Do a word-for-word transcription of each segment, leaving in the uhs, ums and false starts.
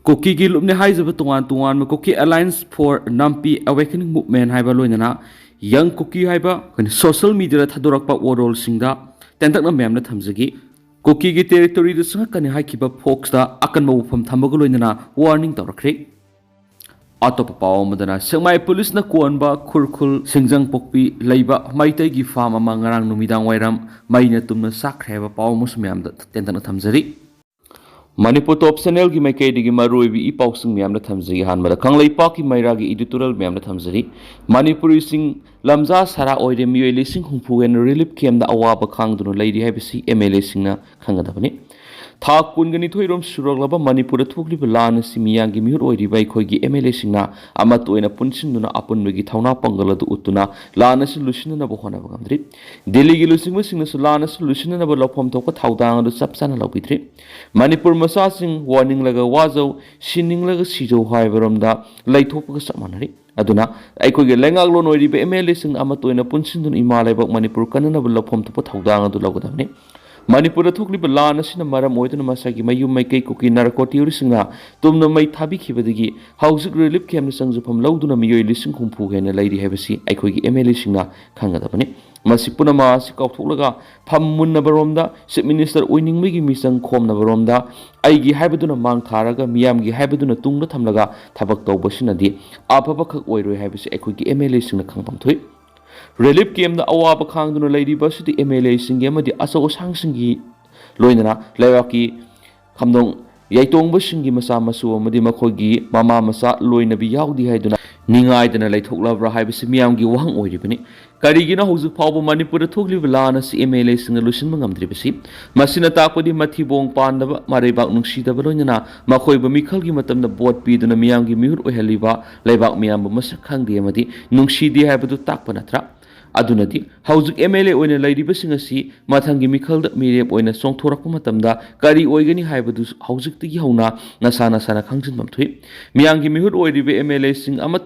ꯀꯨꯀꯤꯒꯤ ꯂꯨꯞꯅꯦ ꯍꯥꯏꯖꯕ ꯇꯣꯉꯥꯟ ꯇꯣꯉꯥꯟꯕ Kuki Alliance for Nampi Awakening Movement ꯍꯥꯏꯕ, ꯂꯣꯏꯅꯅ ꯌꯪ ꯀꯨꯀꯤ ꯍꯥꯏꯕ ꯑꯩꯈꯣꯏꯅ ꯁꯣꯁꯤꯌꯦꯜ ꯃꯤꯗꯤꯌꯥꯗ ꯊꯥꯗꯣꯔꯛꯄ ꯋꯥꯔꯣꯜꯁꯤꯡꯗ ꯇꯦꯟꯇꯛꯅ ꯃꯌꯥꯝꯅ ꯊꯝꯖꯒꯦ꯫ ꯀꯨꯀꯤꯒꯤ ꯇꯦꯔꯤꯇꯣꯔꯤꯗ ꯆꯪꯉꯛꯀꯅꯤ ꯍꯥꯏꯈꯤꯕ ꯐꯣꯛꯁꯇ ꯑꯀꯟꯕ ꯋꯥꯐꯝ ꯊꯝꯕꯒ ꯂꯣꯏꯅꯅ ꯋꯥꯔꯅꯤꯡ ꯇꯧꯔꯛꯈ꯭ꯔꯦ꯫ ꯑꯇꯣꯞꯄ ꯄꯥꯎ ꯑꯃꯗꯅ, ꯁꯦꯛꯃꯥꯏ ꯄꯨꯂꯤꯁꯅ ꯀꯣꯟꯕ ꯈꯨꯔꯈꯨꯜ ꯁꯤꯡꯖꯪꯄꯣꯛꯄꯤ ꯂꯩꯕ ꯃꯩꯇꯩꯒꯤ ꯐꯥꯝ ꯑꯃ ꯉꯔꯥꯡ ꯅꯨꯃꯤꯗꯥꯡ ꯋꯥꯏꯔꯝ ꯃꯩꯅ ꯇꯨꯝꯅ ꯆꯥꯛꯈ꯭ꯔꯦ ꯍꯥꯏꯕ ꯄꯥꯎ ꯑꯃꯁꯨ ꯃꯌꯥꯝꯗ ꯇꯦꯟꯇꯛꯅ ꯊꯝꯖꯔꯤ꯫ ꯃꯅꯤꯄꯨꯔ ꯇꯣꯞ ꯆꯦꯅꯦꯜꯒꯤ ꯃꯥꯏꯀꯩꯗꯒꯤ ꯃꯔꯨꯑꯣꯏꯕ ꯏ ꯄꯥꯎꯁꯤꯡ ꯃꯌꯥꯝꯗ ꯊꯝꯖꯒꯦ꯫ ꯑꯍꯥꯟꯕꯗ ꯀꯪꯂꯩꯄꯥꯛꯀꯤ ꯃꯩꯔꯥꯒꯤ ꯏꯗꯤꯇꯣꯔꯤꯌꯦꯜ ꯃꯌꯥꯝꯗ ꯊꯝꯖꯔꯤ꯫ ꯃꯅꯤꯄꯨꯔꯤꯁꯤꯡ ꯂꯝꯖꯥ ꯁꯔꯥ ꯑꯣꯏꯔꯦ꯫ ꯃꯤꯑꯣꯏ ꯂꯤꯁꯤꯡ ꯍꯨꯝꯐꯨ ꯍꯦꯟꯅ ꯔꯤꯂꯤꯐ ꯀꯦꯝꯗ ꯑꯋꯥꯕ ꯈꯥꯡꯗꯨꯅ ꯂꯩꯔꯤ ꯍꯥꯏꯕꯁꯤ ꯑꯦꯝ ꯑꯦꯜ ꯑꯦꯁꯤꯡꯅ ꯈꯪꯒꯗꯕꯅꯤ꯫ ꯊꯥ ꯀꯨꯟꯒ ꯅꯤꯊꯣꯏꯔꯣꯝ ꯁꯨꯔꯛꯂꯕ ꯃꯅꯤꯄꯨꯔꯗ ꯊꯣꯛꯂꯤꯕ ꯂꯥꯟ ꯑꯁꯤ ꯃꯤꯌꯥꯝꯒꯤ ꯃꯤꯍꯨꯠ ꯑꯣꯏꯔꯤꯕ ꯑꯩꯈꯣꯏꯒꯤ ꯑꯦꯝ ꯑꯦꯜ ꯑꯦꯁꯤꯡꯅ ꯑꯃꯠꯇ ꯑꯣꯏꯅ ꯄꯨꯟꯁꯤꯟꯗꯨꯅ ꯑꯄꯨꯟꯕꯒꯤ ꯊꯧꯅꯥ ꯄꯥꯡꯒꯜ ꯑꯗꯨ ꯎꯠꯇꯨꯅ ꯂꯥꯟ ꯑꯁꯤ ꯂꯣꯏꯁꯤꯟꯅꯅꯕ ꯍꯣꯠꯅꯕ ꯉꯝꯗ꯭ꯔꯤ꯫ ꯗꯤꯜꯂꯤꯒꯤ ꯂꯨꯆꯤꯡꯕꯁꯤꯡꯅꯁꯨ ꯂꯥꯟ ꯑꯁꯤ ꯂꯣꯏꯁꯤꯟꯅꯅꯕ ꯂꯧꯐꯝ ꯊꯣꯛꯄ ꯊꯧꯗꯥꯡ ꯑꯗꯨ ꯆꯞ ꯆꯥꯅ ꯂꯧꯕꯤꯗ꯭ꯔꯤ꯫ ꯃꯅꯤꯄꯨꯔ ꯃꯆꯥꯁꯤꯡ ꯋꯥꯅꯤꯡꯂꯒ ꯋꯥꯖꯧ, ꯁꯤꯅꯤꯡꯂꯒ ꯁꯤꯖꯧ ꯍꯥꯏꯕꯔꯣꯝꯗ ꯂꯩꯊꯣꯛꯄꯒ ꯆꯞ ꯃꯥꯟꯅꯔꯤ꯫ ꯑꯗꯨꯅ ꯑꯩꯈꯣꯏꯒꯤ ꯂꯩꯉꯥꯛꯂꯣꯟ ꯑꯣꯏꯔꯤꯕ ꯑꯦꯝ ꯑꯦꯜ ꯑꯦꯁꯤꯡ ꯑꯃꯠꯇ ꯑꯣꯏꯅ ꯄꯨꯟꯁꯤꯟꯗꯨꯅ ꯏꯃꯥ ꯂꯩꯕꯥꯛ ꯃꯅꯤꯄꯨꯔ ꯀꯟꯅꯅꯕ ꯂꯧꯐꯝ ꯊꯣꯛꯄ ꯊꯧꯗꯥꯡ ꯑꯗꯨ ꯂꯧꯒꯗꯕꯅꯤ꯫ ꯃꯅꯤꯄꯨꯔꯗ ꯊꯣꯛꯂꯤꯕ ꯂꯥꯟ ꯑꯁꯤꯅ ꯃꯔꯝ ꯑꯣꯏꯗꯨꯅ ꯃꯁꯥꯒꯤ ꯃꯌꯨꯝ ꯃꯩꯀꯩ ꯀꯨꯀꯤ ꯅꯥꯔꯀꯣ ꯇꯤꯑꯣꯔꯤꯁꯤꯡꯅ ꯇꯨꯝꯅ ꯃꯩ ꯊꯥꯕꯤꯈꯤꯕꯗꯒꯤ ꯍꯧꯖꯤꯛ ꯔꯤꯂꯤꯐ ꯀꯦꯝꯗ ꯆꯪꯖꯐꯝ ꯂꯧꯗꯨꯅ ꯃꯤꯑꯣꯏ ꯂꯤꯁꯤꯡ ꯍꯨꯝꯐꯨ ꯍꯦꯟꯅ ꯂꯩꯔꯤ ꯍꯥꯏꯕꯁꯤ ꯑꯩꯈꯣꯏꯒꯤ ꯑꯦꯝ ꯑꯦꯜ ꯑꯦꯁꯤꯡꯅ ꯈꯪꯒꯗꯕꯅꯤ꯫ ꯃꯁꯤ ꯄꯨꯝꯅꯃꯛ ꯑꯁꯤ ꯀꯥꯎꯊꯣꯛꯂꯒ ꯐꯝꯃꯨꯟꯅꯕꯔꯣꯝꯗ, ꯆꯤꯐ ꯃꯤꯅꯤꯁꯇꯔ ꯑꯣꯏꯅꯤꯡꯕꯒꯤ ꯃꯤꯆꯪ ꯈꯣꯝꯅꯕꯔꯣꯝꯗ, ꯑꯩꯒꯤ ꯍꯥꯏꯕꯗꯨꯅ ꯃꯥꯡ ꯊꯥꯔꯒ ꯃꯤꯌꯥꯝꯒꯤ ꯍꯥꯏꯕꯗꯨꯅ ꯇꯨꯡꯗ ꯊꯝꯂꯒ ꯊꯕꯛ ꯇꯧꯕꯁꯤꯅꯗꯤ ꯑꯐꯕꯈꯛ ꯑꯣꯏꯔꯣꯏ ꯍꯥꯏꯕꯁꯤ ꯑꯩꯈꯣꯏꯒꯤ ꯑꯦꯝ ꯑꯦꯜ ꯑꯦꯁꯤꯡꯅ ꯈꯪꯐꯝ ꯊꯣꯛꯏ꯫ ꯔꯤꯂꯤꯐ ꯀꯦꯝꯗ ꯑꯋꯥꯕ ꯈꯥꯡꯗꯨꯅ ꯂꯩꯔꯤꯕ ꯑꯁꯤꯗꯤ ꯑꯦꯝ ꯑꯦꯜ ꯑꯦꯁꯤꯡꯒꯤ ꯑꯃꯗꯤ ꯑꯆꯧ ꯑꯁꯥꯡꯁꯤꯡꯒꯤ ꯂꯣꯏꯅꯅ ꯂꯩꯕꯥꯛꯀꯤ ꯈꯝꯗꯣꯡ ꯌꯥꯏꯇꯣꯡꯕꯁꯤꯡꯒꯤ ꯃꯆꯥ ꯃꯁꯨ ꯑꯃꯗꯤ ꯃꯈꯣꯏꯒꯤ ꯃꯃꯥ ꯃꯆꯥ ꯂꯣꯏꯅꯕꯤ ꯌꯥꯎꯗꯦ ꯍꯥꯏꯗꯨꯅ ꯅꯤꯡꯉꯥꯏꯗꯅ ꯂꯩꯊꯣꯛꯂꯕ꯭ꯔꯥ ꯍꯥꯏꯕꯁꯤ ꯃꯤꯌꯥꯝꯒꯤ ꯋꯥꯍꯪ ꯑꯣꯏꯔꯤꯕꯅꯤ꯫ ꯀꯔꯤꯒꯤꯅꯣ ꯍꯧꯖꯤꯛ ꯐꯥꯎꯕ ꯃꯅꯤꯄꯨꯔꯗ ꯊꯣꯛꯂꯤꯕ ꯂꯥꯟ ꯑꯁꯤ ꯑꯦꯝ ꯑꯦꯜ ꯑꯦꯁꯤꯡꯅ ꯂꯣꯏꯁꯤꯟꯕ ꯉꯝꯗ꯭ꯔꯤꯕꯁꯤ? ꯃꯁꯤꯅ ꯇꯥꯛꯄꯗꯤ ꯃꯊꯤꯕꯣꯡ ꯄꯥꯟꯗꯕ, ꯃꯔꯩꯕꯥꯛ ꯅꯨꯡꯁꯤꯗꯕ, ꯂꯣꯏꯅꯅ ꯃꯈꯣꯏꯕꯨ ꯃꯤꯈꯜꯒꯤ ꯃꯇꯝꯗ ꯚꯣꯠ ꯄꯤꯗꯨꯅ ꯃꯤꯌꯥꯝꯒꯤ ꯃꯤꯍꯨꯠ ꯑꯣꯏꯍꯜꯂꯤꯕ ꯂꯩꯕꯥꯛ ꯃꯤꯌꯥꯝꯕꯨ ꯃꯁꯛ ꯈꯪꯗꯦ ꯑꯃꯗꯤ ꯅꯨꯡꯁꯤꯗꯦ ꯍꯥꯏꯕꯗꯨ ꯇꯥꯛꯄ ꯅꯠꯇ꯭ꯔꯥ? ꯑꯗꯨꯅꯗꯤ ꯍꯧꯖꯤꯛ ꯑꯦꯝ ꯑꯦꯜ ꯑꯦ ꯑꯣꯏꯅ ꯂꯩꯔꯤꯕꯁꯤꯡ ꯑꯁꯤ ꯃꯊꯪꯒꯤ ꯃꯤꯈꯜꯗ ꯃꯤꯔꯦꯞ ꯑꯣꯏꯅ ꯆꯣꯡꯊꯣꯔꯛꯄ ꯃꯇꯝꯗ ꯀꯔꯤ ꯑꯣꯏꯒꯅꯤ ꯍꯥꯏꯕꯗꯨ ꯍꯧꯖꯤꯛꯇꯒꯤ ꯍꯧꯅ ꯅꯁꯥ ꯅꯁꯥꯅ ꯈꯪꯖꯤꯟꯐꯝ ꯊꯣꯛꯏ꯫ ꯃꯤꯌꯥꯝꯒꯤ ꯃꯤꯍꯨꯠ ꯑꯣꯏꯔꯤꯕ ꯑꯦꯝ ꯑꯦꯜ ꯑꯦꯁꯤꯡ ꯑꯃ,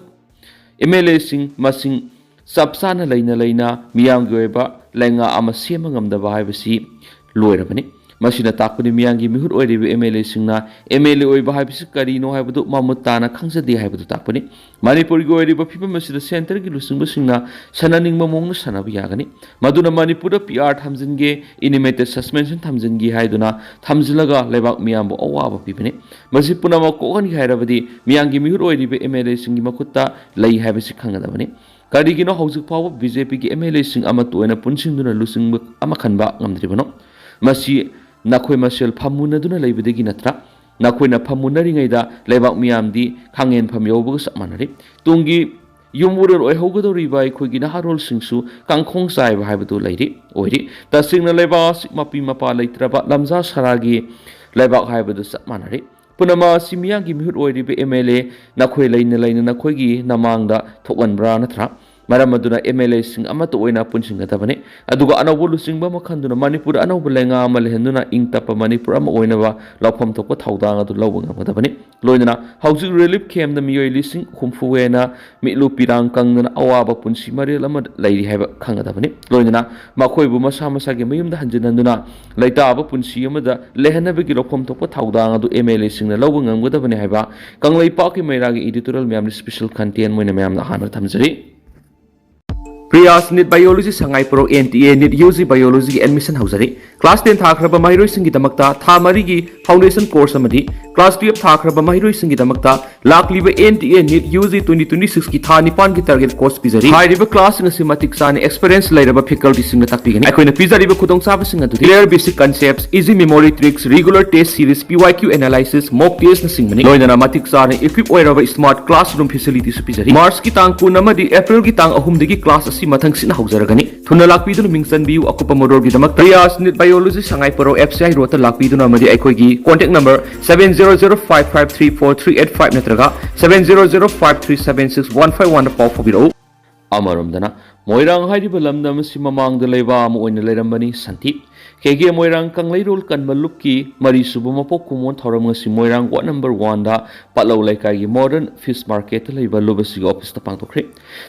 ꯑꯦꯝ ꯑꯦꯜ ꯑꯦꯁꯤꯡ ꯃꯁꯤꯡ ꯆꯞ ꯆꯥꯅ ꯂꯩꯅ ꯂꯩꯅ ꯃꯤꯌꯥꯝꯒꯤ ꯑꯣꯏꯕ ꯂꯩꯉꯥꯛ ꯑꯃ ꯁꯦꯝꯕ ꯉꯝꯗꯕ ꯍꯥꯏꯕꯁꯤ ꯂꯣꯏꯔꯕꯅꯤ꯫ ꯃꯁꯤꯅ ꯇꯥꯛꯄꯗꯤ ꯃꯤꯌꯥꯝꯒꯤ ꯃꯤꯍꯨꯠ ꯑꯣꯏꯔꯤꯕ ꯑꯦꯝ ꯑꯦꯜ ꯑꯦꯁꯤꯡꯅ ꯑꯦꯝ ꯑꯦꯜ ꯑꯦ ꯑꯣꯏꯕ ꯍꯥꯏꯕꯁꯤ ꯀꯔꯤꯅꯣ ꯍꯥꯏꯕꯗꯨ ꯃꯃꯨꯠ ꯇꯥꯅ ꯈꯪꯖꯗꯦ ꯍꯥꯏꯕꯗꯨ ꯇꯥꯛꯄꯅꯤ꯫ ꯃꯅꯤꯄꯨꯔꯒꯤ ꯑꯣꯏꯔꯤꯕ ꯐꯤꯕꯝ ꯑꯁꯤꯗ ꯁꯦꯟꯇꯔꯒꯤ ꯂꯨꯆꯤꯡꯕꯁꯤꯡꯅ ꯁꯥꯟꯅꯅꯤꯡꯕ ꯃꯑꯣꯡꯗ ꯁꯥꯟꯅꯕ ꯌꯥꯒꯅꯤ꯫ ꯃꯗꯨꯅ ꯃꯅꯤꯄꯨꯔꯗ ꯄꯤ ꯑꯥꯔ ꯊꯝꯖꯤꯟꯒꯦ, ꯏꯅꯤꯃꯦꯇꯦꯠ ꯁꯁꯄꯦꯟꯁꯟ ꯊꯝꯖꯤꯟꯒꯦ ꯍꯥꯏꯗꯨꯅ ꯊꯝꯖꯤꯜꯂꯒ ꯂꯩꯕꯥꯛ ꯃꯤꯌꯥꯝꯕꯨ ꯑꯋꯥꯕ ꯄꯤꯕꯅꯤ꯫ ꯃꯁꯤ ꯄꯨꯝꯅꯃꯛ ꯀꯣꯛꯍꯟꯒꯦ ꯍꯥꯏꯔꯕꯗꯤ ꯃꯤꯌꯥꯝꯒꯤ ꯃꯤꯍꯨꯠ ꯑꯣꯏꯔꯤꯕ ꯑꯦꯝ ꯑꯦꯜ ꯑꯦꯁꯤꯡꯒꯤ ꯃꯈꯨꯠꯇ ꯂꯩ ꯍꯥꯏꯕꯁꯤ ꯈꯪꯒꯗꯕꯅꯤ꯫ ꯀꯔꯤꯒꯤꯅꯣ ꯍꯧꯖꯤꯛ ꯐꯥꯎꯕ ꯕꯤ ꯖꯦ ꯄꯤꯒꯤ ꯑꯦꯝ ꯑꯦꯜ ꯑꯦꯁꯤꯡ ꯑꯃꯠꯇ ꯑꯣꯏꯅ ꯄꯨꯟꯁꯤꯟꯗꯨꯅ ꯂꯨꯆꯤꯡꯕ ꯑꯃ ꯈꯟꯕ ꯉꯝꯗ꯭ꯔꯤꯕꯅꯣ? ꯃꯁꯤ ꯅꯈꯣꯏ ꯃꯁꯦꯜ ꯐꯝꯃꯨꯟꯅꯗꯨꯅ ꯂꯩꯕꯗꯒꯤ ꯅꯠꯇ꯭ꯔꯥ? ꯅꯈꯣꯏꯅ ꯐꯝꯃꯨꯟꯅꯔꯤꯉꯩꯗ ꯂꯩꯕꯥꯛ ꯃꯤꯌꯥꯝꯗꯤ ꯈꯥꯡꯉꯦꯟꯐꯝ ꯌꯧꯕꯒ ꯆꯞ ꯃꯥꯟꯅꯔꯤ꯫ ꯇꯨꯡꯒꯤ ꯌꯨꯝ ꯎꯔꯦꯜ ꯑꯣꯏꯍꯧꯒꯗꯧꯔꯤꯕ ꯑꯩꯈꯣꯏꯒꯤ ꯅꯍꯥꯔꯣꯜꯁꯤꯡꯁꯨ ꯀꯥꯡꯈꯣꯡ ꯆꯥꯏꯕ ꯍꯥꯏꯕꯗꯨ ꯂꯩꯔꯤ, ꯑꯣꯏꯔꯤ꯫ ꯇꯁꯦꯡꯅ ꯂꯩꯕꯥꯛ ꯑꯁꯤ ꯃꯄꯤ ꯃꯄꯥ ꯂꯩꯇ꯭ꯔꯕ ꯂꯝꯖꯥ ꯁꯔꯥꯒꯤ ꯂꯩꯕꯥꯛ ꯍꯥꯏꯕꯗꯨ ꯆꯞ ꯃꯥꯟꯅꯔꯤ꯫ ꯄꯨꯝꯅꯃꯛ ꯑꯁꯤ ꯃꯤꯌꯥꯝꯒꯤ ꯃꯤꯍꯨꯠ ꯑꯣꯏꯔꯤꯕ ꯑꯦꯝ ꯑꯦꯜ ꯑꯦ ꯅꯈꯣꯏ ꯂꯩꯅ ꯂꯩꯅ ꯅꯈꯣꯏꯒꯤ ꯅꯃꯥꯡꯗ ꯊꯣꯛꯍꯟꯕ꯭ꯔꯥ ꯅꯠꯇ꯭ꯔꯥ? ꯃꯔꯝ ꯑꯗꯨꯅ ꯑꯦꯝ ꯑꯦꯜ ꯑꯦꯁꯤꯡ ꯑꯃꯠꯇ ꯑꯣꯏꯅ ꯄꯨꯟꯁꯤꯟꯒꯗꯕꯅꯤ꯫ ꯑꯗꯨꯒ ꯑꯅꯧꯕ ꯂꯨꯆꯤꯡꯕ ꯑꯃ ꯈꯟꯗꯨꯅ ꯃꯅꯤꯄꯨꯔꯗ ꯑꯅꯧꯕ ꯂꯩꯉꯥꯛ ꯑꯃ ꯂꯩꯍꯟꯗꯨꯅ ꯏꯪ ꯇꯞꯄ ꯃꯅꯤꯄꯨꯔ ꯑꯃ ꯑꯣꯏꯅꯕ ꯂꯧꯐꯝ ꯊꯣꯛꯄ ꯊꯧꯗꯥꯡ ꯑꯗꯨ ꯂꯧꯕ ꯉꯝꯒꯗꯕꯅꯤ꯫ ꯂꯣꯏꯅꯅ ꯍꯧꯖꯤꯛ ꯔꯤꯂꯤꯐ ꯀꯦꯝꯞꯇ ꯃꯤꯑꯣꯏ ꯂꯤꯁꯤꯡ ꯍꯨꯝꯐꯨ ꯍꯦꯟꯅ ꯃꯤꯠꯂꯨ ꯄꯤꯔꯥꯡ ꯀꯪꯗꯅ ꯑꯋꯥꯕ ꯄꯨꯟꯁꯤ ꯃꯔꯦꯜ ꯑꯃ ꯂꯩꯔꯤ ꯍꯥꯏꯕ ꯈꯪꯒꯗꯕꯅꯤ꯫ ꯂꯣꯏꯅꯅ ꯃꯈꯣꯏꯕꯨ ꯃꯁꯥ ꯃꯁꯥꯒꯤ ꯃꯌꯨꯝꯗ ꯍꯟꯖꯤꯟꯍꯟꯗꯨꯅ ꯂꯩꯇꯥꯕ ꯄꯨꯟꯁꯤ ꯑꯃꯗ ꯂꯩꯍꯟꯅꯕꯒꯤ ꯂꯧꯐꯝ ꯊꯣꯛꯄ ꯊꯧꯗꯥꯡ ꯑꯗꯨ ꯑꯦꯝ ꯑꯦꯜ ꯑꯦꯁꯤꯡꯅ ꯂꯧꯕ ꯉꯝꯒꯗꯕꯅꯤ ꯍꯥꯏꯕ ꯀꯪꯂꯩꯄꯥꯛꯀꯤ ꯃꯩꯔꯥꯒꯤ ꯏꯗꯤꯇꯣꯔꯤꯌꯦꯜ ꯃꯌꯥꯝꯗ ꯁ꯭ꯄꯦꯁꯦꯜ ꯀꯟꯇꯦꯟ ꯑꯣꯏꯅ ꯃꯌꯥꯝꯅ ꯑꯍꯥꯟꯕ ꯊꯝꯖꯔꯤ꯫ ꯄ꯭ꯔꯤꯌꯥꯁ ꯅꯤꯠ ꯕꯥꯏꯑꯣꯂꯣꯖꯤ ꯁꯉꯥꯏ pro N T A NEET U G ꯕꯥꯏꯑꯣꯂꯣꯖꯤꯒꯤ ꯑꯦꯗꯃꯤꯁꯟ ꯍꯧꯖꯔꯤ꯫ ꯀ꯭ꯂꯥꯁ ꯇꯦꯟ ꯊꯥꯈ꯭ꯔꯕ ꯃꯍꯩꯔꯣꯏꯁꯤꯡꯒꯤꯗꯃꯛꯇ ꯊꯥ ꯃꯔꯤꯒꯤ ꯐꯥꯎꯟꯗꯦꯁꯟ ꯀꯣꯔꯁ ꯑꯃꯗꯤ ꯀ꯭ꯂꯥꯁ ꯇꯨꯌꯦꯜꯞ ꯊꯥꯈ꯭ꯔꯕ ꯃꯍꯩꯔꯣꯏꯁꯤꯡꯒꯤꯗꯃꯛꯇ ꯂꯥꯛꯂꯤꯕ N T A NEET U G twenty twenty ꯁꯤꯛꯁꯀꯤ ꯊꯥ ꯅꯤꯄꯥꯟꯒꯤ ꯇꯥꯔꯒꯦꯠ ꯀꯣꯔꯁ ꯄꯤꯖꯔꯤ꯫ ꯍꯥꯏꯔꯤꯕ ꯀ꯭ꯂꯥꯁꯁꯤꯡ ꯑꯁꯤ ꯃꯇꯤꯛ ꯆꯥꯅ ꯑꯦꯛꯁꯄꯤꯔꯤꯌꯦꯟꯁ ꯂꯩꯔꯕ ꯐꯦꯀꯜꯇꯤꯁꯤꯡꯅ ꯇꯥꯛꯄꯤꯒꯅꯤ꯫ ꯑꯩꯈꯣꯏꯅ ꯄꯤꯖꯔꯤꯕ ꯈꯨꯗꯣꯡꯆꯥꯕꯁꯤꯡ ꯑꯗꯨꯗꯤ clear basic concepts, easy memory tricks, regular test series, P Y Q analysis, mock test ꯅꯆꯤꯡꯕꯅꯤ꯫ ꯂꯣꯏꯅꯅ ꯃꯇꯤꯛ ꯆꯥꯅ ꯏꯀ꯭ꯋꯤꯞ ꯑꯣꯏꯔꯕ ꯁ꯭ꯃꯥꯔꯠ ꯀ꯭ꯂꯥꯁꯔꯨꯝ ꯐꯦꯁꯤꯂꯤꯇꯤꯁꯨ ꯄꯤꯖꯔꯤ꯫ ꯃꯥꯔꯆꯀꯤ ꯇꯥꯡ ꯀꯨꯟ ꯑꯃꯗꯤ ꯑꯦꯄ꯭ꯔꯤꯜꯒꯤ ꯇꯥꯡ ꯑꯍꯨꯝꯗꯒꯤ ꯀ꯭ꯂꯥꯁ ꯑꯁꯤ ꯃꯊꯪ ꯁꯤꯠꯅ ꯍꯧꯖꯔꯒꯅꯤ꯫ ꯊꯨꯅ ꯂꯥꯛꯄꯤꯗꯨꯅ ꯃꯤꯡ ꯆꯟꯕꯤꯌꯨ꯫ ꯑꯀꯨꯞꯄ ꯃꯔꯣꯜꯒꯤꯗꯃꯛꯇ ꯄ꯭ꯔꯤꯌꯥꯁ ꯅꯤꯠ ꯕꯥꯏꯑꯣꯂꯣꯖꯤ ꯁꯉꯥꯏ ꯄꯔꯧ ꯑꯦꯐ ꯁꯤ ꯑꯥꯏ ꯔꯣꯗꯇ ꯂꯥꯛꯄꯤꯗꯨꯅ ꯑꯃꯗꯤ ꯑꯩꯈꯣꯏꯒꯤ contact number seven zero zero five five three four three eight five ꯅꯠꯇ꯭ꯔꯒ seven zero zero five three seven six one five one ꯗ ꯄꯥꯎ ꯐꯥꯎꯕꯤꯔꯛꯎ꯫ ꯑꯃꯔꯣꯝꯗꯅ ꯃꯣꯏꯔꯥꯡ ꯍꯥꯏꯔꯤꯕ ꯂꯝꯗꯝ ꯑꯁꯤ ꯃꯃꯥꯡꯗ ꯂꯩꯕꯥꯛ ꯑꯃ ꯑꯣꯏꯅ ꯂꯩꯔꯝꯕꯅꯤ꯫ ꯁꯟꯊꯤ ꯀꯦ ꯀꯦ ꯃꯣꯏꯔꯥꯡ ꯀꯪꯂꯩꯔꯣꯜ ꯀꯟꯕ ꯂꯨꯞꯀꯤ ꯃꯔꯤꯁꯨꯕ ꯃꯄꯣꯛ ꯀꯨꯝꯑꯣꯟ ꯊꯧꯔꯝ ꯉꯁꯤ ꯃꯣꯏꯔꯥꯡ ꯋꯥꯔꯗ ꯅꯝꯕꯔ ꯋꯥꯟꯗ ꯄꯠꯂꯧ ꯂꯩꯀꯥꯏꯒꯤ ꯃꯣꯗꯔꯟ ꯐꯤꯁ ꯃꯥꯔꯀꯦꯠꯇ ꯂꯩꯕ ꯂꯨꯞ ꯑꯁꯤꯒꯤ ꯑꯣꯐꯤꯁꯇ ꯄꯥꯡꯊꯣꯛꯈ꯭ꯔꯦ꯫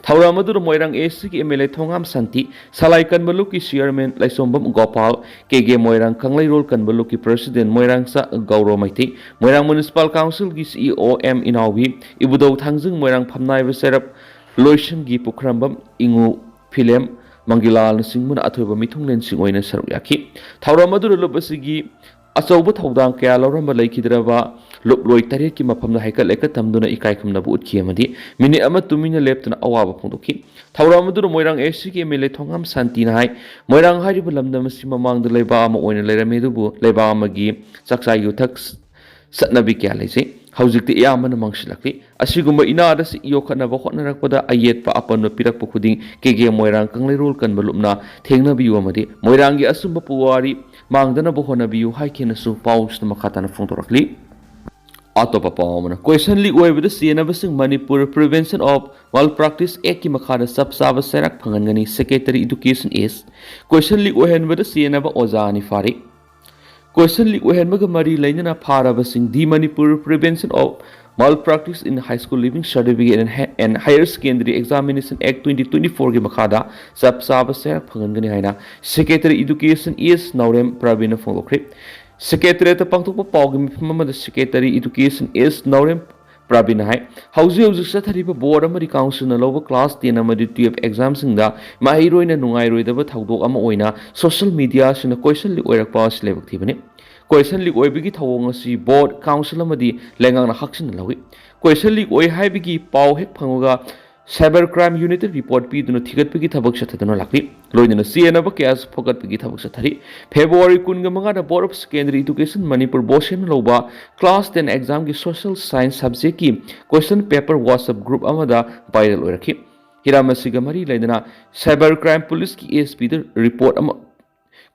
ꯊꯧꯔꯝ ꯑꯗꯨꯗ ꯃꯣꯏꯔꯥꯡ ꯑꯦ ꯁꯤꯒꯤ ꯑꯦꯝ ꯑꯦꯜ ꯑꯦ ꯊꯣꯉꯥꯝ ꯁꯥꯟꯇꯤ, ꯁꯂꯥꯏ ꯀꯟꯕ ꯂꯨꯞꯀꯤ ꯆꯤꯌꯔꯃꯦꯟ ꯂꯥꯏꯁꯣꯝꯕꯝ ꯒꯣꯄꯥꯜ, ꯀꯦ ꯀꯦ ꯃꯣꯏꯔꯥꯡ ꯀꯪꯂꯩꯔꯣꯜ ꯀꯟꯕ ꯂꯨꯞꯀꯤ ꯄ꯭ꯔꯁꯤꯗꯦꯟ ꯃꯣꯏꯔꯥꯡꯆꯥ ꯒꯧꯔꯣ ꯃꯩꯇꯩ, ꯃꯣꯏꯔꯥꯡ ꯃ꯭ꯌꯨꯅꯤꯁꯤꯄꯥꯜ ꯀꯥꯎꯟꯁꯤꯜꯒꯤ ꯁꯤ ꯏ ꯑꯣ ꯑꯦꯝ ꯏꯅꯥꯎꯕꯤ, ꯏꯕꯨꯙꯧ ꯊꯥꯡꯖꯤꯡ ꯃꯣꯏꯔꯥꯡ ꯐꯝꯅꯥꯏꯕ ꯆꯩꯔꯞ ꯂꯣꯏꯁꯪꯒꯤ ꯄꯨꯈ꯭ꯔꯝꯕꯝ ꯏꯉꯨ ꯐꯤꯂꯦꯝ ꯃꯪꯒꯤꯂꯥꯜꯅꯆꯤꯡꯕꯅ ꯑꯊꯣꯏꯕ ꯃꯤꯊꯨꯡꯂꯦꯟꯁꯤꯡ ꯑꯣꯏꯅ ꯁꯔꯨꯛ ꯌꯥꯈꯤ꯫ ꯊꯧꯔꯝ ꯑꯗꯨꯗ ꯂꯨꯞ ꯑꯁꯤꯒꯤ ꯑꯆꯧꯕ ꯊꯧꯗꯥꯡ ꯀꯌꯥ ꯂꯧꯔꯝꯕ ꯂꯩꯈꯤꯗ꯭ꯔꯕ ꯂꯨꯞꯂꯣꯏ ꯇꯔꯦꯠꯀꯤ ꯃꯐꯝꯗ ꯍꯩꯀꯠ ꯂꯩꯀꯠ ꯇꯝꯗꯨꯅ ꯏꯀꯥꯏ ꯈꯨꯝꯅꯕ ꯎꯠꯈꯤ ꯑꯃꯗꯤ ꯃꯤꯅꯤꯠ ꯑꯃ ꯇꯨꯃꯤꯟꯅ ꯂꯦꯞꯇꯨꯅ ꯑꯋꯥꯕ ꯐꯣꯡꯗꯣꯛꯈꯤ꯫ ꯊꯧꯔꯝ ꯑꯗꯨꯗ ꯃꯣꯏꯔꯥꯡ ꯑꯦ ꯁꯤꯒꯤ ꯑꯦꯝ ꯑꯦꯜ ꯑꯦ ꯊꯣꯉꯥꯝ ꯁꯥꯟꯇꯤꯅ ꯍꯥꯏ, ꯃꯣꯏꯔꯥꯡ ꯍꯥꯏꯔꯤꯕ ꯂꯝꯗꯝ ꯑꯁꯤ ꯃꯃꯥꯡꯗ ꯂꯩꯕꯥꯛ ꯑꯃ ꯑꯣꯏꯅ ꯂꯩꯔꯝꯃꯤ, ꯑꯗꯨꯕꯨ ꯂꯩꯕꯥꯛ ꯑꯃꯒꯤ ꯆꯥꯛꯆꯥ ꯌꯨꯊꯛ ꯆꯠꯅꯕꯤ ꯀꯌꯥ ꯂꯩꯖꯩ꯫ ꯍꯧꯖꯤꯛꯇꯤ ꯑꯌꯥꯝꯕꯅ ꯃꯥꯡꯁꯤꯜꯂꯛꯂꯤ꯫ ꯑꯁꯤꯒꯨꯝꯕ ꯏꯅꯥꯠ ꯑꯁꯤ ꯌꯣꯛꯈꯠꯅꯕ ꯍꯣꯠꯅꯔꯛꯄꯗ ꯑꯌꯦꯠꯄ ꯑꯄꯟꯕ ꯄꯤꯔꯛꯄ ꯈꯨꯗꯤꯡ ꯀꯦ ꯀꯦ ꯃꯣꯏꯔꯥꯡ ꯀꯪꯂꯩꯔꯣꯜ ꯀꯟꯕ ꯂꯨꯞꯅ ꯊꯦꯡꯅꯕꯤꯌꯨ ꯑꯃꯗꯤ ꯃꯣꯏꯔꯥꯡꯒꯤ ꯑꯆꯨꯝꯕ ꯄꯨꯋꯥꯔꯤ ꯃꯥꯡꯗꯅꯕ ꯍꯣꯠꯅꯕꯤꯌꯨ ꯍꯥꯏꯈꯤꯅꯁꯨ ꯄꯥꯎꯁꯤꯗ ꯃꯈꯥ ꯇꯥꯅ ꯐꯣꯡꯗꯣꯔꯛꯂꯤ꯫ ꯑꯇꯣꯞꯄ ꯄꯥꯎ ꯑꯃꯅ, ꯀꯣꯏꯁꯟ ꯂꯤꯛ ꯑꯣꯏꯕꯗ ꯆꯦꯟꯅꯕꯁꯤꯡ ꯃꯅꯤꯄꯨꯔ Prevention of Malpractice Actꯀꯤ ꯃꯈꯥꯗ ꯆꯞ ꯆꯥꯕ ꯆꯩꯔꯥꯛ ꯐꯪꯍꯟꯒꯅꯤ, Secretary Education is꯫ ꯀꯣꯏꯁꯟ ꯂꯤꯛ ꯑꯣꯏꯍꯟꯕꯗ ꯆꯦꯟꯅꯕ ꯑꯣꯖꯥ ꯑꯅꯤ ꯐꯥꯔꯦ꯫ ꯀꯣꯏꯁꯟ ꯂꯤꯛ ꯑꯣꯏꯍꯟꯕꯒ ꯃꯔꯤ ꯂꯩꯅꯅ ꯐꯥꯔꯕꯁꯤꯡꯗꯤ Manipur Prevention of Malpractice in High School Leaving Certificate and Hi-, and Higher Secondary Examination Act twenty twenty-fourꯒꯤ ꯃꯈꯥꯗ ꯆꯞ ꯆꯥꯕ ꯆꯩꯔꯥꯛ ꯐꯪꯍꯟꯒꯅꯤ ꯍꯥꯏꯅ Secretary Education S ꯅꯥꯎꯔꯦꯝ ꯄ꯭ꯔꯕꯤꯟꯅ ꯐꯣꯡꯗꯣꯛꯈ꯭ꯔꯦ꯫ Secretariatꯇ ꯄꯥꯡꯊꯣꯛꯄ ꯄꯥꯎꯒꯤ ꯃꯤꯐꯝ ꯑꯃꯗ Secretary Education S ꯅꯥꯎꯔꯦꯝ ꯄ꯭ꯔꯕꯤꯟꯅ ꯍꯥꯏ, ꯍꯧꯖꯤꯛ ꯍꯧꯖꯤꯛ ꯆꯠꯊꯔꯤꯕ ꯕꯣꯔꯗ ꯑꯃꯗꯤ ꯀꯥꯎꯟꯁꯤꯜꯅ ꯂꯧꯕ ꯀ꯭ꯂꯥꯁ ꯇꯦꯟ ꯑꯃꯗꯤ ꯇꯨꯌꯦꯜꯐ ꯑꯦꯛꯖꯥꯝꯁꯤꯡꯗ ꯃꯍꯩꯔꯣꯏꯅ ꯅꯨꯡꯉꯥꯏꯔꯣꯏꯗꯕ ꯊꯧꯗꯣꯛ ꯑꯃ ꯑꯣꯏꯅ ꯁꯣꯁꯤꯌꯦꯜ ꯃꯤꯗꯤꯌꯥꯁꯤꯡꯅ ꯀꯣꯏꯁꯟ ꯂꯤꯛ ꯑꯣꯏꯔꯛꯄ ꯑꯁꯤ ꯂꯥꯏꯕꯛ ꯊꯤꯕꯅꯤ꯫ ꯀꯣꯏꯁꯟ ꯂꯤꯛ ꯑꯣꯏꯕꯒꯤ ꯊꯧꯑꯣꯡ ꯑꯁꯤ ꯕꯣꯔꯗ, ꯀꯥꯎꯟꯁꯤꯜ ꯑꯃꯗꯤ ꯂꯩꯉꯥꯛꯅ ꯍꯛꯆꯤꯟꯅ ꯂꯧꯏ꯫ ꯀꯣꯏꯁꯟ ꯂꯤꯛ ꯑꯣꯏ ꯍꯥꯏꯕꯒꯤ ꯄꯥꯎ ꯍꯦꯛ ꯐꯪꯕꯒ Cyber Crime Unitꯇ ꯔꯤꯄꯣꯔꯠ ꯄꯤꯗꯨꯅ ꯊꯤꯒꯠꯄꯒꯤ ꯊꯕꯛ ꯆꯠꯊꯗꯨꯅ ꯂꯥꯛꯂꯤ꯫ ꯂꯣꯏꯅꯅ ꯆꯦꯟꯅꯕ ꯀꯌꯥꯁꯨ ꯐꯒꯠꯄꯒꯤ ꯊꯕꯛ ꯆꯠꯊꯔꯤ꯫ ꯐꯦꯕ꯭ꯔꯨꯋꯥꯔꯤ ꯀꯨꯟꯒ ꯃꯉꯥꯗ Board of Secondary Education Manipur, ꯕꯣꯁꯦꯟꯅ ꯂꯧꯕ ꯀ꯭ꯂꯥꯁ ꯇꯦꯟ ꯑꯦꯛꯖꯥꯝꯒꯤ ꯁꯣꯁꯤꯌꯦꯜ ꯁꯥꯏꯟꯁ ꯁꯕꯖꯦꯛꯀꯤ ꯀꯣꯏꯁꯟ ꯄꯦꯄꯔ WhatsApp ꯒ꯭ꯔꯨꯞ ꯑꯃꯗ ꯚꯥꯏꯔꯦꯜ ꯑꯣꯏꯔꯛꯈꯤ꯫ ꯍꯤꯔꯝ ꯑꯁꯤꯒ ꯃꯔꯤ ꯂꯩꯅꯅ ꯁꯥꯏꯕꯔ ꯀ꯭ꯔꯥꯏꯝ ꯄꯨꯂꯤꯁꯀꯤ ꯑꯦꯁ ꯄꯤꯗ ꯔꯤꯄꯣꯔꯠ ꯑꯃ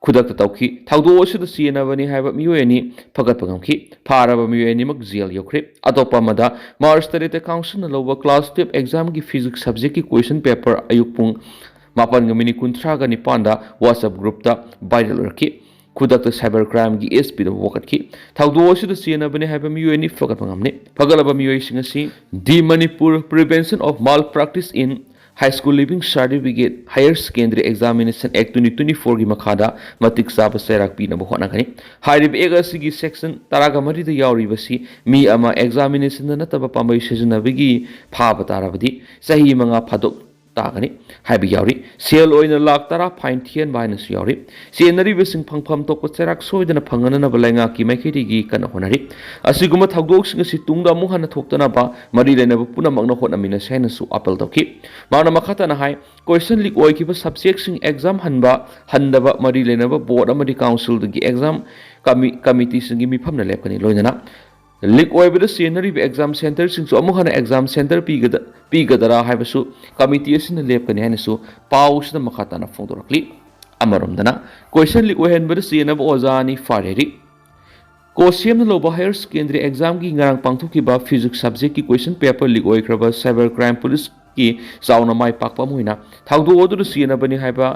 ꯈꯨꯗꯛꯇ ꯇꯧꯈꯤ꯫ ꯊꯧꯗꯣꯛ ꯑꯁꯤꯗ ꯆꯦꯟꯅꯕꯅꯤ ꯍꯥꯏꯕ ꯃꯤꯑꯣꯏ ꯑꯅꯤ ꯐꯒꯠꯄ ꯉꯝꯈꯤ꯫ ꯐꯥꯔꯕ ꯃꯤꯑꯣꯏ ꯑꯅꯤꯃꯛ ꯖꯦꯜ ꯌꯧꯈ꯭ꯔꯦ꯫ ꯑꯇꯣꯞꯄ ꯑꯃꯗ, ꯃꯥꯔꯆ ꯇꯔꯦꯠꯇ ꯀꯥꯎꯟꯁꯤꯜꯅ ꯂꯧꯕ ꯀ꯭ꯂꯥꯁ ꯇꯨꯌꯦꯜꯐ ꯑꯦꯛꯖꯥꯝꯒꯤ ꯐꯤꯖꯤꯛꯁ ꯁꯕꯖꯦꯛꯀꯤ ꯀꯣꯏꯁꯟ ꯄꯦꯄꯔ ꯑꯌꯨꯛ ꯄꯨꯡ ꯃꯥꯄꯟꯒ ꯃꯤꯅꯤꯠ ꯀꯨꯟꯊ꯭ꯔꯥꯒ ꯅꯤꯄꯥꯟꯗ WhatsApp ꯒ꯭ꯔꯨꯞꯇ ꯚꯥꯏꯔꯦꯜ ꯑꯣꯏꯔꯛꯈꯤ꯫ ꯈꯨꯗꯛꯇ cyber crimeꯒꯤ SPꯗ ꯋꯥꯀꯠꯈꯤ꯫ ꯊꯧꯗꯣꯛ ꯑꯁꯤꯗ ꯆꯦꯟꯅꯕꯅꯤ ꯍꯥꯏꯕ ꯃꯤꯑꯣꯏ ꯑꯅꯤ ꯐꯒꯠꯄ ꯉꯝꯂꯦ꯫ ꯐꯒꯠꯂꯕ ꯃꯤꯑꯣꯏꯁꯤꯡ ꯑꯁꯤ The Manipur Prevention of Malpractice in High School Leaving Certificate Higher Secondary Examination Act twenty twenty-fourꯒꯤ ꯃꯈꯥꯗ ꯃꯇꯤꯛ ꯆꯥꯕ ꯆꯩꯔꯥꯛ ꯄꯤꯅꯕ ꯍꯣꯠꯅꯒꯅꯤ꯫ ꯍꯥꯏꯔꯤꯕ Act ꯑꯁꯤꯒꯤ section ꯇꯔꯥꯒ ꯃꯔꯤꯗ ꯌꯥꯎꯔꯤꯕꯁꯤ ꯃꯤ ꯑꯃ examinationꯗ ꯅꯠꯇꯕ ꯄꯥꯝꯕꯩ ꯁꯤꯖꯤꯟꯅꯕꯒꯤ ꯐꯥꯕ ꯇꯥꯔꯕꯗꯤ ꯆꯍꯤ ꯃꯉꯥ ꯐꯥꯗꯣꯛ ꯇꯥꯒꯅꯤ ꯍꯥꯏꯕ ꯌꯥꯎꯔꯤ꯫ ꯁꯦꯜ ꯑꯣꯏꯅ ꯂꯥꯈ ꯇꯔꯥ fine ꯊꯤꯍꯟꯕ ꯍꯥꯏꯅꯁꯨ ꯌꯥꯎꯔꯤ꯫ ꯆꯦꯟꯅꯔꯤꯕꯁꯤꯡ ꯐꯪꯐꯝ ꯊꯣꯛꯄ ꯆꯩꯔꯥꯛ ꯁꯣꯏꯗꯅ ꯐꯪꯍꯟꯅꯕ ꯂꯩꯉꯥꯛꯀꯤ ꯃꯥꯏꯀꯩꯗꯒꯤ ꯀꯟꯅ ꯍꯣꯠꯅꯔꯤ꯫ ꯑꯁꯤꯒꯨꯝꯕ ꯊꯧꯗꯣꯛꯁꯤꯡ ꯑꯁꯤ ꯇꯨꯡꯗ ꯑꯃꯨꯛ ꯍꯟꯅ ꯊꯣꯛꯇꯅꯕ ꯃꯔꯤ ꯂꯩꯅꯕ ꯄꯨꯝꯅꯃꯛꯅ ꯍꯣꯠꯅꯃꯤꯟꯅꯁꯤ ꯍꯥꯏꯅꯁꯨ appeal ꯇꯧꯈꯤ꯫ ꯃꯍꯥꯛꯅ ꯃꯈꯥ ꯇꯥꯅ ꯍꯥꯏ, question leak ꯑꯣꯏꯈꯤꯕ subjectꯁꯤꯡ exam ꯍꯟꯕ ꯍꯟꯗꯕ ꯃꯔꯤ ꯂꯩꯅꯕ board ꯑꯃꯗꯤ councilꯗꯒꯤ exam commi-, committeeꯁꯤꯡꯒꯤ ꯃꯤꯐꯝꯅ ꯂꯦꯞꯀꯅꯤ꯫ ꯂꯣꯏꯅꯅ leak ꯑꯣꯏꯕꯗ ꯆꯦꯟꯅꯔꯤꯕ exam centreꯁꯤꯡꯁꯨ ꯑꯃꯨꯛ ꯍꯟꯅ exam centre ꯄꯤꯒꯗ-, ꯄꯤꯒꯗꯔꯥ ꯍꯥꯏꯕꯁꯨ committee ꯑꯁꯤꯅ ꯂꯦꯞꯀꯅꯤ ꯍꯥꯏꯅꯁꯨ ꯄꯥꯎꯁꯤꯗ ꯃꯈꯥ ꯇꯥꯅ ꯐꯣꯡꯗꯣꯔꯛꯂꯤ꯫ ꯑꯃꯔꯣꯝꯗꯅ, question leak ꯑꯣꯏꯍꯟꯕꯗ ꯆꯦꯟꯅꯕ ꯑꯣꯖꯥ ꯑꯅꯤ ꯐꯥꯔꯦ ꯍꯥꯏꯔꯤ꯫ COSEMꯅ ꯂꯧꯕ higher secondary examꯒꯤ ꯉꯔꯥꯡ ꯄꯥꯡꯊꯣꯛꯈꯤꯕ physics subjectꯀꯤ question paper leak ꯑꯣꯏꯈ꯭ꯔꯕ cyber crime policeꯀꯤ ꯆꯥꯎꯅ ꯃꯥꯏ ꯄꯥꯛꯄ ꯑꯃ ꯑꯣꯏꯅ ꯊꯧꯗꯣꯛ ꯑꯗꯨꯗ ꯆꯦꯟꯅꯕꯅꯤ ꯍꯥꯏꯕ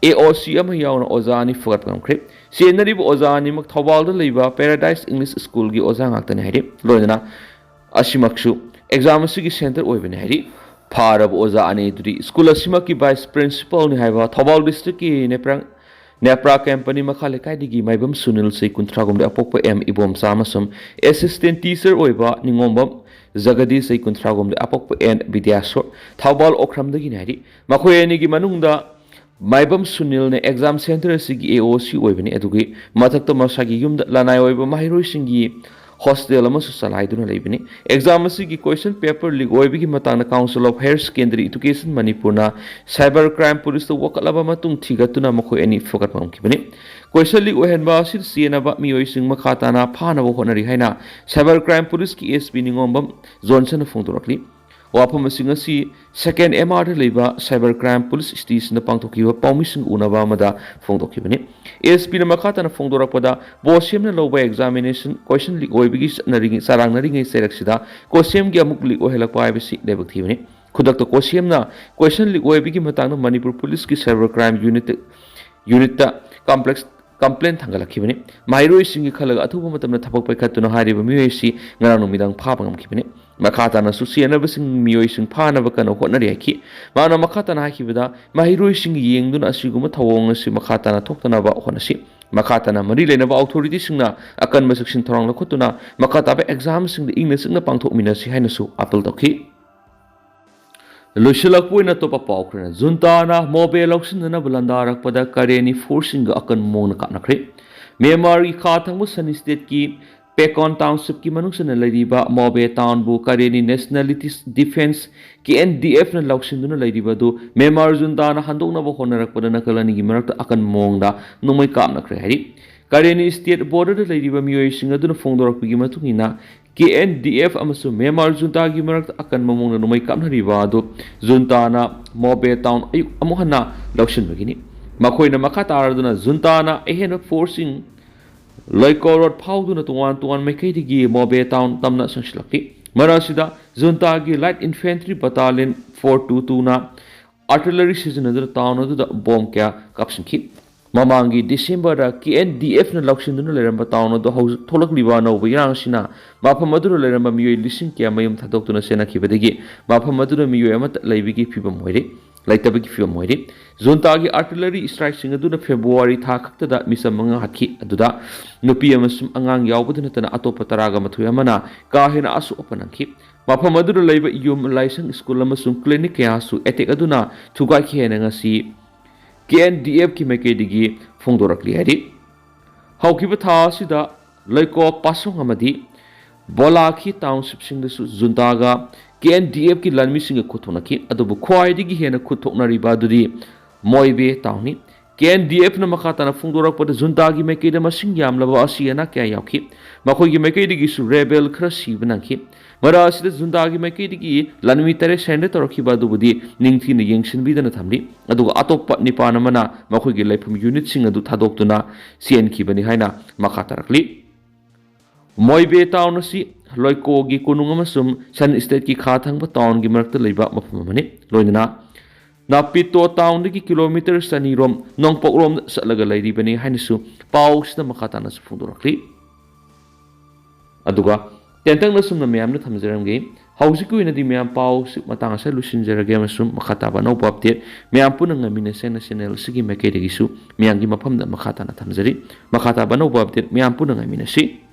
AOC ꯑꯃ ꯌꯥꯎꯅ ꯑꯣꯖꯥ ꯑꯅꯤ ꯐꯒꯠꯄ ꯉꯝꯈ꯭ꯔꯦ꯫ ꯆꯦꯟꯅꯔꯤꯕ ꯑꯣꯖꯥ ꯑꯅꯤꯃꯛ ꯊꯧꯕꯥꯜꯗ ꯂꯩꯕ Paradise English Schoolꯒꯤ ꯑꯣꯖꯥ ꯉꯥꯛꯇꯅꯤ ꯍꯥꯏꯔꯤ꯫ ꯂꯣꯏꯅꯅ ꯑꯁꯤꯃꯛꯁꯨ exam ꯑꯁꯤꯒꯤ centre ꯑꯣꯏꯕꯅꯤ ꯍꯥꯏꯔꯤ꯫ ꯐꯥꯔꯕ ꯑꯣꯖꯥ ꯑꯅꯤ ꯑꯗꯨꯗꯤ school ꯑꯁꯤꯃꯛꯀꯤ vice principalꯅꯤ ꯍꯥꯏꯕ ꯊꯧꯕꯥꯜ districtꯀꯤ ꯅꯦꯄ꯭ꯔꯥ-, ꯅꯦꯄ꯭ꯔꯥ company ꯃꯈꯥ ꯂꯩꯀꯥꯏꯗꯒꯤ ꯃꯥꯏꯕꯝ ꯁꯨꯅꯤꯜ, ꯆꯍꯤ ꯀꯨꯟꯊ꯭ꯔꯥꯒꯨꯝꯗ, ꯑꯄꯣꯛꯄ ꯑꯦꯝ ꯏꯕꯣꯝꯆꯥ ꯑꯃꯁꯨꯡ assistant teacher ꯑꯣꯏꯕ ꯅꯤꯉꯣꯝꯕꯝ ꯖꯒꯗꯤꯁ, ꯆꯍꯤ ꯀꯨꯟꯊ꯭ꯔꯥꯒꯨꯝꯗ, ꯑꯄꯣꯛꯄ ꯑꯦꯟ ꯕꯤꯗ꯭ꯌꯥꯁꯣꯔ, ꯊꯧꯕꯥꯜ ꯑꯣꯀ꯭ꯔꯝꯗꯒꯤꯅꯤ ꯍꯥꯏꯔꯤ꯫ ꯃꯈꯣꯏ ꯑꯅꯤꯒꯤ ꯃꯅꯨꯡꯗ ꯃꯥꯏꯕꯝ ꯁꯨꯅꯤꯜꯅ exam centre ꯑꯁꯤꯒꯤ AOC ꯑꯣꯏꯕꯅꯤ꯫ ꯑꯗꯨꯒꯤ ꯃꯊꯛꯇ ꯃꯁꯥꯒꯤ ꯌꯨꯝꯗ ꯂꯅꯥꯏ ꯑꯣꯏꯕ ꯃꯍꯩꯔꯣꯏꯁꯤꯡꯒꯤ hostel ꯑꯃꯁꯨ ꯆꯂꯥꯏꯗꯨꯅ ꯂꯩꯕꯅꯤ꯫ Exam ꯑꯁꯤꯒꯤ question paper leak ꯑꯣꯏꯕꯒꯤ ꯃꯇꯥꯡꯗ Council of Higher Secondary Education ꯃꯅꯤꯄꯨꯔꯅ cyber crime policeꯇ ꯋꯥꯀꯠꯂꯕ ꯃꯇꯨꯡ ꯊꯤꯒꯠꯇꯨꯅ ꯃꯈꯣꯏ ꯑꯅꯤ ꯐꯒꯠꯄ ꯉꯝꯈꯤꯕꯅꯤ꯫ Question leak ꯑꯣꯏꯍꯟꯕ ꯑꯁꯤꯗ ꯆꯦꯟꯅꯕ ꯃꯤꯑꯣꯏꯁꯤꯡ ꯃꯈꯥ ꯇꯥꯅ ꯐꯥꯅꯕ ꯍꯣꯠꯅꯔꯤ ꯍꯥꯏꯅ cyber crime policeꯀꯤ SP ꯅꯤꯉꯣꯝꯕꯝ ꯖꯣꯟꯁꯟꯅ ꯐꯣꯡꯗꯣꯔꯛꯂꯤ꯫ ꯋꯥꯐꯝꯁꯤꯡ ꯑꯁꯤ second MRꯗ ꯂꯩꯕ cyber crime police stationꯗ ꯄꯥꯡꯊꯣꯛꯈꯤꯕ ꯄꯥꯎꯃꯤꯁꯤꯡ ꯎꯅꯕ ꯑꯃꯗ ꯐꯣꯡꯗꯣꯛꯈꯤꯕꯅꯤ꯫ SPꯅ ꯃꯈꯥ ꯇꯥꯅ ꯐꯣꯡꯗꯣꯔꯛꯄꯗ, COSEMꯅ ꯂꯧꯕ examination question leak ꯑꯣꯏꯕꯒꯤ ꯆꯠꯅꯔꯤꯉꯩ, ꯆꯔꯥꯡꯅꯔꯤꯉꯩ ꯆꯩꯔꯛꯁꯤꯗ COSEMꯒꯤ ꯑꯃꯨꯛ leak ꯑꯣꯏꯍꯜꯂꯛꯄ ꯍꯥꯏꯕꯁꯤ ꯂꯥꯏꯕꯛ ꯊꯤꯕꯅꯤ꯫ ꯈꯨꯗꯛꯇ COSEMꯅ question leak ꯑꯣꯏꯕꯒꯤ ꯃꯇꯥꯡꯗ ꯃꯅꯤꯄꯨꯔ policeꯀꯤ cyber crime unit, unitꯇ complex ꯀꯝꯄ꯭ꯂꯦꯟ ꯊꯥꯡꯒꯠꯂꯛꯈꯤꯕꯅꯤ꯫ ꯃꯍꯩꯔꯣꯏꯁꯤꯡꯒꯤ ꯈꯜꯂꯒ ꯑꯊꯨꯕ ꯃꯇꯝꯗ ꯊꯕꯛ ꯄꯥꯏꯈꯠꯇꯨꯅ ꯍꯥꯏꯔꯤꯕ ꯃꯤꯑꯣꯏ ꯑꯁꯤ ꯉꯔꯥꯡ ꯅꯨꯃꯤꯗꯥꯡ ꯐꯥꯕ ꯉꯝꯈꯤꯕꯅꯤ꯫ ꯃꯈꯥ ꯇꯥꯅꯁꯨ ꯆꯦꯟꯅꯕꯁꯤꯡ ꯃꯤꯑꯣꯏꯁꯤꯡ ꯐꯥꯅꯕ ꯀꯟꯅ ꯍꯣꯠꯅꯔꯤ ꯍꯥꯏꯈꯤ꯫ ꯃꯍꯥꯛꯅ ꯃꯈꯥ ꯇꯥꯅ ꯍꯥꯏꯈꯤꯕꯗ, ꯃꯍꯩꯔꯣꯏꯁꯤꯡ ꯌꯦꯡꯗꯨꯅ ꯑꯁꯤꯒꯨꯝꯕ ꯊꯧꯑꯣꯡ ꯑꯁꯤ ꯃꯈꯥ ꯇꯥꯅ ꯊꯣꯛꯇꯅꯕ ꯍꯣꯠꯅꯁꯤ꯫ ꯃꯈꯥ ꯇꯥꯅ ꯃꯔꯤ ꯂꯩꯅꯕ ꯑꯣꯊꯣꯔꯤꯇꯤꯁꯤꯡꯅ ꯑꯀꯟꯕ ꯆꯦꯛꯁꯤꯟ ꯊꯧꯔꯥꯡ ꯂꯧꯈꯠꯇꯨꯅ ꯃꯈꯥ ꯇꯥꯕ ꯑꯦꯛꯖꯥꯝꯁꯤꯡꯗ ꯏꯪꯅ ꯆꯤꯛꯅ ꯄꯥꯡꯊꯣꯛꯃꯤꯟꯅꯁꯤ ꯍꯥꯏꯅꯁꯨ ꯑꯥꯄꯤꯜ ꯇꯧꯈꯤ꯫ ꯂꯣꯏꯁꯤꯜꯂꯛꯄ ꯑꯣꯏꯅ ꯑꯇꯣꯞꯄ ꯄꯥꯎ ꯈꯔꯅ, ꯖꯨꯟꯇꯥꯅ ꯃꯣꯕꯦ ꯂꯧꯁꯤꯟꯅꯅꯕ ꯂꯥꯟꯗꯥꯔꯛꯄꯗ ꯀꯔꯦꯅꯤ ꯐꯣꯔꯁꯁꯤꯡꯒ ꯑꯀꯟꯕ ꯃꯑꯣꯡꯗ ꯀꯥꯞꯅꯈ꯭ꯔꯦ꯫ ꯃ꯭ꯌꯥꯟꯃꯥꯔꯒꯤ ꯈꯥ ꯊꯪꯕ ꯁꯟ ꯁ꯭ꯇꯦꯠꯀꯤ ꯄꯦꯀꯣꯟ ꯇꯥꯎꯟꯁꯤꯞꯀꯤ ꯃꯅꯨꯡ ꯆꯟꯅ ꯂꯩꯔꯤꯕ ꯃꯣꯕꯦ ꯇꯥꯎꯟꯕꯨ ꯀꯔꯦꯅꯤ ꯅꯦꯁꯅꯦꯂꯤꯇꯤꯁ ꯗꯤꯐꯦꯟꯁ, ꯀꯦ ꯑꯦꯟ ꯗꯤ ꯑꯦꯐꯅ ꯂꯧꯁꯤꯟꯗꯨꯅ ꯂꯩꯔꯤꯕ ꯑꯗꯨ ꯃ꯭ꯌꯥꯟꯃꯥꯔ ꯖꯨꯟꯇꯥꯅ ꯍꯟꯗꯣꯛꯅꯕ ꯍꯣꯠꯅꯔꯛꯄꯗ ꯅꯥꯀꯜ ꯑꯅꯤꯒꯤ ꯃꯔꯛꯇ ꯑꯀꯟꯕ ꯃꯑꯣꯡꯗ ꯅꯣꯡꯃꯩ ꯀꯥꯞꯅꯈ꯭ꯔꯦ ꯍꯥꯏꯔꯤ꯫ ꯀꯔꯦꯅꯤ ꯁ꯭ꯇꯦꯠ ꯕꯣꯔꯗꯔꯗ ꯂꯩꯔꯤꯕ ꯃꯤꯑꯣꯏꯁꯤꯡ ꯑꯗꯨꯅ ꯐꯣꯡꯗꯣꯔꯛꯄꯒꯤ ꯃꯇꯨꯡ ꯏꯟꯅ, ꯀꯦ ꯑꯦꯟ ꯗꯤ ꯑꯦꯐ ꯑꯃꯁꯨꯡ ꯃ꯭ꯌꯥꯟꯃꯥꯔ ꯖꯨꯟꯇꯥꯒꯤ ꯃꯔꯛꯇ ꯑꯀꯟꯕ ꯃꯑꯣꯡꯗ ꯅꯣꯡꯃꯩ ꯀꯥꯞꯅꯔꯤꯕ ꯑꯗꯨ ꯖꯨꯟꯇꯥꯅ ꯃꯣꯕꯦ ꯇꯥꯎꯟ ꯑꯌꯨꯛ ꯑꯃꯨꯛ ꯍꯟꯅ ꯂꯧꯁꯤꯟꯕꯒꯤꯅꯤ꯫ ꯃꯈꯣꯏꯅ ꯃꯈꯥ ꯇꯥꯔꯗꯨꯅ ꯖꯨꯟꯇꯥꯅ ꯑꯍꯦꯟꯕ ꯐꯣꯔꯁꯁꯤꯡ ꯂꯩꯀꯣ ꯔꯣꯗ ꯐꯥꯎꯗꯨꯅ ꯇꯣꯉꯥꯟ ꯇꯣꯉꯥꯟ ꯃꯥꯏꯀꯩꯗꯒꯤ ꯃꯣꯕꯦ ꯇꯥꯎꯟ ꯇꯝꯅ ꯆꯪꯁꯤꯜꯂꯛꯈꯤ꯫ ꯃꯔꯛ ꯑꯁꯤꯗ ꯖꯨꯟꯇꯥꯒꯤ Light Infantry Battalion four two two ꯅ artillery ꯁꯤꯖꯤꯟꯅꯗꯨꯅ ꯇꯥꯎꯟ ꯑꯗꯨꯗ ꯕꯣꯝ ꯀꯌꯥ ꯀꯥꯞꯁꯤꯟꯈꯤ꯫ ꯃꯃꯥꯡꯒꯤ ꯗꯤꯁꯦꯝꯕꯔꯗ ꯀꯦ ꯑꯦꯟ ꯗꯤ ꯑꯦꯐꯅ ꯂꯧꯁꯤꯟꯗꯨꯅ ꯂꯩꯔꯝꯕ ꯇꯥꯎꯟ ꯑꯗꯨ ꯍꯧꯖꯤꯛ ꯊꯣꯛꯂꯛꯂꯤꯕ ꯑꯅꯧꯕ ꯏꯔꯥꯡ ꯑꯁꯤꯅ ꯃꯐꯝ ꯑꯗꯨꯗ ꯂꯩꯔꯝꯕ ꯃꯤꯑꯣꯏ ꯂꯤꯁꯤꯡ ꯀꯌꯥ ꯃꯌꯨꯝ ꯊꯥꯗꯣꯛꯇꯨꯅ ꯆꯦꯟꯅꯈꯤꯕꯗꯒꯤ ꯃꯐꯝ ꯑꯗꯨꯗ ꯃꯤꯑꯣꯏ ꯑꯃꯠꯇ ꯂꯩꯕꯒꯤ ꯐꯤꯕꯝ ꯑꯣꯏꯔꯦ, ꯂꯩꯇꯕꯒꯤ ꯐꯤꯕꯝ ꯑꯣꯏꯔꯦ꯫ ꯖꯨꯟꯇꯥꯒꯤ artillery strikeꯁꯤꯡ ꯑꯗꯨꯅ ꯐꯦꯕ꯭ꯔꯨꯋꯥꯔꯤ ꯊꯥ ꯈꯛꯇꯗ ꯃꯤꯆꯝ ꯃꯉꯥ ꯍꯥꯠꯈꯤ, ꯑꯗꯨꯗ ꯅꯨꯄꯤ ꯑꯃꯁꯨꯡ ꯑꯉꯥꯡ ꯌꯥꯎꯕꯗ ꯅꯠꯇꯅ ꯑꯇꯣꯞꯄ ꯇꯔꯥꯒ ꯃꯥꯊꯣꯏ ꯑꯃꯅ ꯀꯥ ꯍꯦꯟꯅ ꯑꯁꯣꯛ ꯑꯄꯟ ꯅꯪꯈꯤ꯫ ꯃꯐꯝ ꯑꯗꯨꯗ ꯂꯩꯕ ꯌꯨꯝ, ꯂꯥꯏꯁꯪ, ꯁ꯭ꯀꯨꯜ ꯑꯃꯁꯨꯡ ꯀ꯭ꯂꯤꯅꯤꯛ ꯀꯌꯥꯁꯨ ꯑꯦꯇꯦꯛ ꯑꯗꯨꯅ ꯊꯨꯒꯥꯏꯈꯤ ꯍꯥꯏꯅ ꯉꯁꯤ ꯀꯦ ꯑꯦꯟ ꯗꯤ ꯑꯦꯐꯀꯤ ꯃꯥꯏꯀꯩꯗꯒꯤ ꯐꯣꯡꯗꯣꯔꯛꯂꯤ ꯍꯥꯏꯔꯤ꯫ ꯍꯧꯈꯤꯕ ꯊꯥ ꯑꯁꯤꯗ ꯂꯩꯀꯣ ꯄꯥꯁꯣꯡ ꯑꯃꯗꯤ ꯕꯣꯂꯥꯈꯤ ꯇꯥꯎꯟꯁꯤꯞꯁꯤꯡꯗꯁꯨ ꯖꯨꯟꯇꯥꯒ ꯀꯦ ꯑꯦꯟ ꯗꯤ ꯑꯦꯐꯀꯤ ꯂꯥꯟꯃꯤꯁꯤꯡꯒ ꯈꯨꯠ ꯊꯣꯛꯅꯈꯤ, ꯑꯗꯨꯕꯨ ꯈ꯭ꯋꯥꯏꯗꯒꯤ ꯍꯦꯟꯅ ꯈꯨꯠ ꯊꯣꯛꯅꯔꯤꯕ ꯑꯗꯨꯗꯤ ꯃꯣꯏꯕꯦ ꯇꯥꯎꯟꯅꯤ꯫ ꯀꯦ ꯑꯦꯟ ꯗꯤ ꯑꯦꯐꯅ ꯃꯈꯥ ꯇꯥꯅ ꯐꯣꯡꯗꯣꯔꯛꯄꯗ ꯖꯨꯟꯇꯥꯒꯤ ꯃꯥꯏꯀꯩꯗ ꯃꯁꯤꯡ ꯌꯥꯝꯂꯕ ꯑꯁꯤ ꯑꯅꯥ ꯀꯌꯥ ꯌꯥꯎꯈꯤ꯫ ꯃꯈꯣꯏꯒꯤ ꯃꯥꯏꯀꯩꯗꯒꯤꯁꯨ ꯔꯦꯕꯦꯜ ꯈꯔ ꯁꯤꯕ ꯅꯪꯈꯤ꯫ ꯃꯔꯛ ꯑꯁꯤꯗ ꯖꯨꯟꯇꯥꯒꯤ ꯃꯥꯏꯀꯩꯗꯒꯤ ꯂꯥꯟꯃꯤ ꯇꯔꯦꯠ surrender ꯇꯧꯔꯛꯈꯤꯕ ꯑꯗꯨꯕꯨꯗꯤ ꯅꯤꯡꯊꯤꯅ ꯌꯦꯡꯁꯤꯟꯕꯤꯗꯅ ꯊꯝꯂꯤ, ꯑꯗꯨꯒ ꯑꯇꯣꯞꯄ ꯅꯤꯄꯥꯟ ꯑꯃꯅ ꯃꯈꯣꯏꯒꯤ ꯂꯩꯐꯝ unitꯁꯤꯡ ꯑꯗꯨ ꯊꯥꯗꯣꯛꯇꯨꯅ ꯆꯦꯟꯈꯤꯕꯅꯤ ꯍꯥꯏꯅ ꯃꯈꯥ ꯇꯥꯔꯛꯂꯤ꯫ ꯃꯣꯏꯕꯦ ꯇꯥꯎꯟ ꯑꯁꯤ ꯂꯣꯏꯀꯣꯒꯤ ꯀꯣꯅꯨꯡ ꯑꯃꯁꯨꯡ ꯁꯟ ꯁ꯭ꯇꯦꯠꯀꯤ ꯈꯥ ꯊꯪꯕ ꯇꯥꯎꯟꯒꯤ ꯃꯔꯛꯇ ꯂꯩꯕ ꯃꯐꯝ ꯑꯃꯅꯤ꯫ ꯂꯣꯏꯅꯅ ꯅꯥꯄꯤꯇꯣ ꯇꯥꯎꯟꯗꯒꯤ ꯀꯤꯂꯣꯃꯤꯇꯔ ꯆꯅꯤꯔꯣꯝ ꯅꯣꯡꯄꯣꯛꯂꯣꯝꯗ ꯆꯠꯂꯒ ꯂꯩꯔꯤꯕꯅꯤ ꯍꯥꯏꯅꯁꯨ ꯄꯥꯎꯁꯤꯗ ꯃꯈꯥ ꯇꯥꯅꯁꯨ ꯐꯣꯡꯗꯣꯔꯛꯂꯤ꯫ ꯑꯗꯨꯒ ꯇꯦꯟꯇꯛꯅ ꯁꯨꯝꯅ ꯃꯌꯥꯝꯅ ꯊꯝꯖꯔꯝꯒꯦ꯫ ꯍꯧꯖꯤꯛꯀꯤ ꯑꯣꯏꯅꯗꯤ ꯃꯌꯥꯝ ꯄꯥꯎꯁꯤ ꯃꯇꯥꯡ ꯑꯁꯤꯗ ꯂꯣꯏꯁꯤꯟꯖꯔꯒꯦ ꯑꯃꯁꯨꯡ ꯃꯈꯥ ꯇꯥꯕ ꯑꯅꯧꯕ ꯑꯞꯗꯦꯠ ꯃꯌꯥꯝ ꯄꯨꯟꯅ ꯉꯥꯏꯃꯤꯟꯅꯁꯦꯅ ꯆꯦꯅꯦꯜ ꯑꯁꯤꯒꯤ ꯃꯥꯏꯀꯩꯗꯒꯤꯁꯨ ꯃꯌꯥꯝꯒꯤ ꯃꯐꯝꯗ ꯃꯈꯥ ꯇꯥꯅ ꯊꯝꯖꯔꯤ꯫ ꯃꯈꯥ ꯇꯥꯕ ꯑꯅꯧꯕ ꯑꯞꯗꯦꯠ ꯃꯌꯥꯝ ꯄꯨꯟꯅ ꯉꯥꯏꯃꯤꯟꯅꯁꯤ꯫